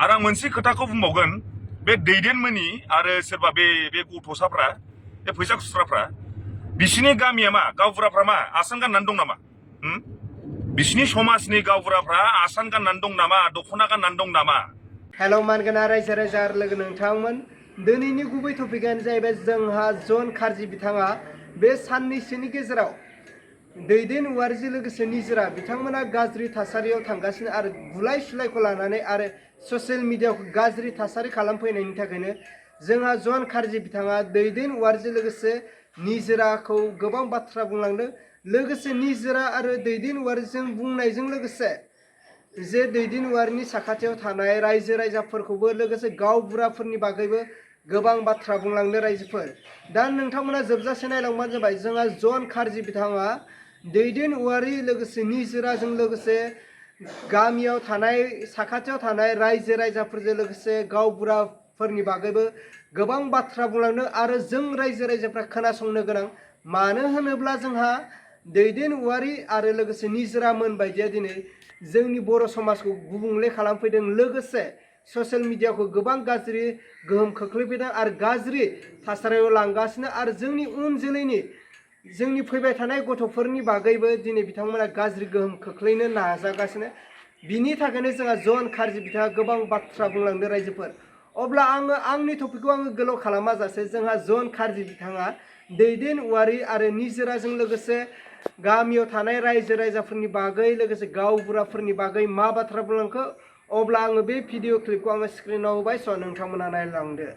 आरो आं मोनसे खोथाखौ बुंबावगोन बे दैदेनमोननि आरो सोरबा बे गथ'साफ्रा बे फैसा खुस्राफ्रा बिसिनि गामिया मा गावबुराफ्रा मा आसान गाननानै दं नामा बिसिनि समाजनि गावबुराफ्रा आसान गाननानै दं नामा दख'ना गाननानै दं नामा हेल' मानगोना रायजो राजा लोगो नोंथांमोन दिनैनि गुबै टपिकआनो जाहैबाय जोंहा जन कार्जि बिथाङा बे साननैसोनि गेजेराव दैदेन औवारिजों लोगोसे निजोरा बिथांमोना गाज्रि थासारियाव थांगासिनो आरो बुलाय सुलायखौ लानानै आरो ससियेल मिडियाखौ गाज्रि थासारि खालामफैनायनि थाखायनो जोंहा जन कार्जि बिथाङा दैदेन औवारिजों लोगोसे निजोराखौ गोबां बाथ्रा बुंलांदों लोगोसे निजोरा आरो दैदेन औवारिजों बुंनायजों लोगोसे जे दैदेन औवारिनि साखाथियाव थानाय रायजो राजाफोरखौबो लोगोसे गावबुराफोरनि बागैबो गोबां बाथ्रा बुंलांदों रायजोफोर दा नोंथांमोना जोबजासे नायलांबानो जाबाय जोंहा जन कार्जि बिथाङा दैदेन औवारि लोगोसे निजोराजों लोगोसे गामियाव थानाय साखाथियाव थानाय रायजो राजाफोरजों लोगोसे गावबुराफोरनि बागैबो गोबां बाथ्रा बुंलांदों आरो जों रायजो राजाफ्रा खोनासंनो गोनां मानो होनोब्ला जोंहा दैदेन औवारि आरो लोगोसे निजोरामोन बायदिया दिनै जोंनि बर' समाजखौ गुबुंले खालामफैदों लोगोसे ससियेल मिडियाखौ गोबां गाज्रि गोहोम खोख्लैफैदों आरो गाज्रि थासारियाव लांगासिनो आरो जोंनि उन जोलैनि जोंनि फैबाय थानाय गथ'फोरनि बागैबो दिनै बिथांमोना गाज्रि गोहोम खोख्लैनो नाजागासिनो बिनि थाखायनो जोंहा जन कार्जि बिथाङा गोबां बाथ्रा बुंलांदों रायजोफोर अब्ला आङो आंनि टपिकखौ आङो गोलाव खालामाजासे जोंहा जन कार्जि बिथाङा दैदेन औवारि आरो निजोराजों लोगोसे गामियाव थानाय रायजो राजाफोरनि बागै लोगोसे गावबुराफोरनि बागै मा बाथ्रा बुंलांखो अब्ला आङो बे भिडिअ क्लिपखौ आङो स्क्रिनाव होबाय स' नोंथांमोना नायलांदो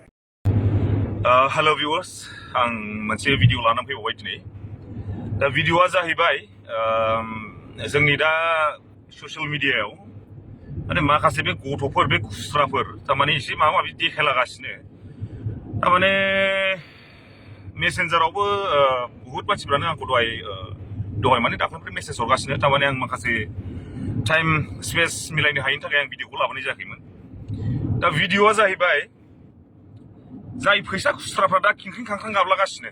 हेल' भिउवार्स आं मोनसे भिडिअ लानानै फैबावबाय दिनै दा भिडिअआ जाहैबाय जोंनि दा ससियेल मिडियायाव माने माखासे बे गथ'फोर बे खुस्राफोर थारमाने एसे माबा माबि देखायलागासिनो थारमाने मेसेन्जारावबो बुहुत मानसिफ्रानो आंखौ दहाय माने दाख्लैनिफ्राय मेसेज हरगासिनो थारमाने आं माखासे टाइम स्पेस मिलायनो हायिनि थाखाय आं भिडिअखौ लाबोनाय जायाखैमोन दा भिडिअआ जाहैबाय जाय फैसा खुस्राफ्रा दा खिंख्रिं खांख्रां गाबलागासिनो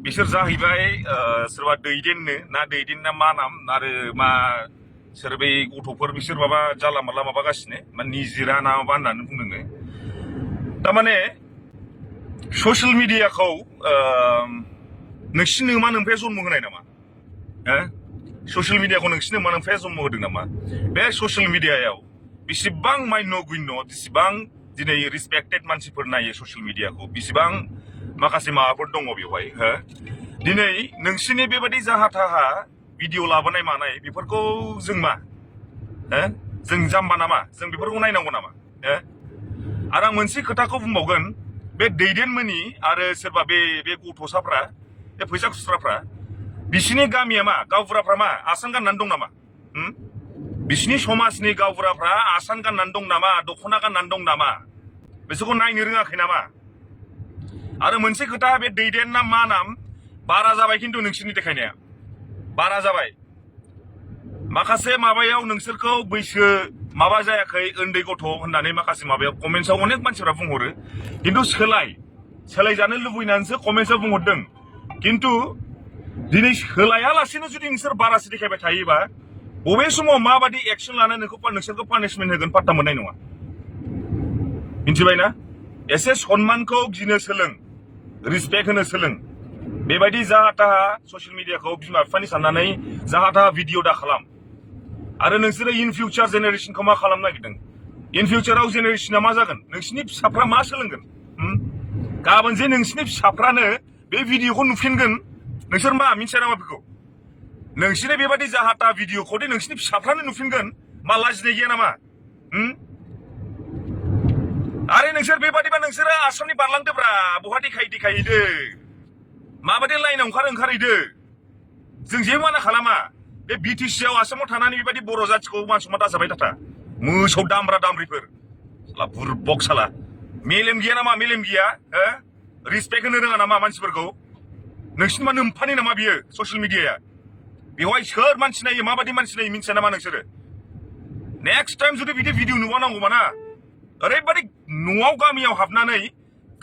बिसोर जाहैबाय सोरबा दैदेननो ना दैदेनना मा नाम आरो मा सोर बै गथ'फोर बिसोर माबा जाला माला माबागासिनो मा निजिरा ना माबा होननानै बुंदोंनो थारमाने ससियेल मिडियाखौ नोंसिनि मा नोमफाया जन्म होनाय नामा ससियेल मिडियाखौ नोंसिनि मा नोमफाया जन्म होदों नामा बे ससियेल मिडियायाव बेसेबां मायन' गुयन' बेसेबां दिनै रिसपेक्टेड मानसिफोर नायो ससियेल मिडियाखौ बेसेबां माखासे माबाफोर दङ बेवहाय दिनै नोंसिनि बेबायदि जाहा थाहा भिडिअ लाबोनाय मानाय बेफोरखौ जों मा जों जाम्बा नामा जों बेफोरखौ नायनांगौ नामा आरो आं मोनसे खोथाखौ बुंबावगोन बे दैदेनमोननि आरो सोरबा बे गथ'साफ्रा बे फैसा खुस्राफ्रा बिसिनि गामिया मा गावबुराफ्रा मा आसान गाननानै दं नामा बिसिनि समाजनि गावबुराफ्रा आसान गाननानै दं नामा दख'ना गाननानै दं नामा बिसोरखौ नायनो रोङाखै नामा आरो मोनसे खोथा बे दैदेन ना मा नाम बारा जाबाय खिन्थु नोंसोरनि देखायनाया बारा जाबाय माखासे माबायाव नोंसोरखौ बैसो माबा जायाखै उन्दै गथ' होननानै माखासे माबायाव कमेन्ट्सआव अनेक मानसिफ्रा बुंहरो खिन्थु सोलायजानो लुबैनानैसो कमेन्ट्सआव बुंहरदों खिन्थु दिनै सोलायालासेनो जुदि नोंसोर बारासो देखायबाय थायोबा बबे समाव माबादि एक्सन लानानै नोंसोरखौ पानिशमेन्ट होगोन पात्ता मोननाय नङा मिथिबायना एसे सन्मानखौ गिनो सोलों रिसपेक्ट होनो सोलों बेबायदि जाहा थाहा ससियेल मिडियाखौ बिमा बिफानि साननानै जाहा थाहा भिडिअ दा खालाम आरो नोंसोरो इन फिउचार जेनेरेसनखौ मा खालामनो नागिरदों इन फिउचाराव जेनेरेसना मा जागोन नोंसिनि फिसाफ्रा मा सोलोंगोन गाबोन जे नोंसिनि फिसाफ्रानो बे भिडिअखौ नुफिनगोन नोंसोर मा मिथिया नामा बेखौ नोंसिनि बेबायदि जाहा थाहा भिडिअखौ दे नोंसिनि फिसाफ्रानो नुफिनगोन मा लाजिनाय गैया नामा आरो नोंसोर बेबादिबा नोंसोरो आसामनि बारलांदोब्रा बहा देखायहैदो माबादि लाइनाव ओंखारहैदो जों जेबो माना खालामा बे बिटिसिआव आसामाव थानानै बेबायदि बर' जाथिखौ मान सनमान दाजाबाय थाथा मोसौ दामब्रा दामब्रिफोर साला बुरबक साला मेलेम गैया नामा मेलेम गैया रिसपेक्ट होनो रोङा नामा मानसिफोरखौ नोंसिनि मा नोमफानि नामा बियो ससियेल मिडियाया बेवहाय सोर मानसि नायो माबादि मानसि नायो मिथिया नामा नोंसोरो नेक्स्ट टाइम जुदि बिदि भिडिअ नुबावनांगौबा ना ओरैबायदि न'आव गामियाव हाबनानै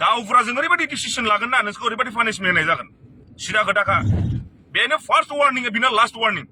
गावबुराजों ओरैबायदि डिसिसन लागोन ना नोंसोरखौ ओरैबायदि पानिशमेन्ट होनाय जागोन सिदा खोथाखा बेनो फार्स्ट वार्निं बेनो लास्ट वार्निं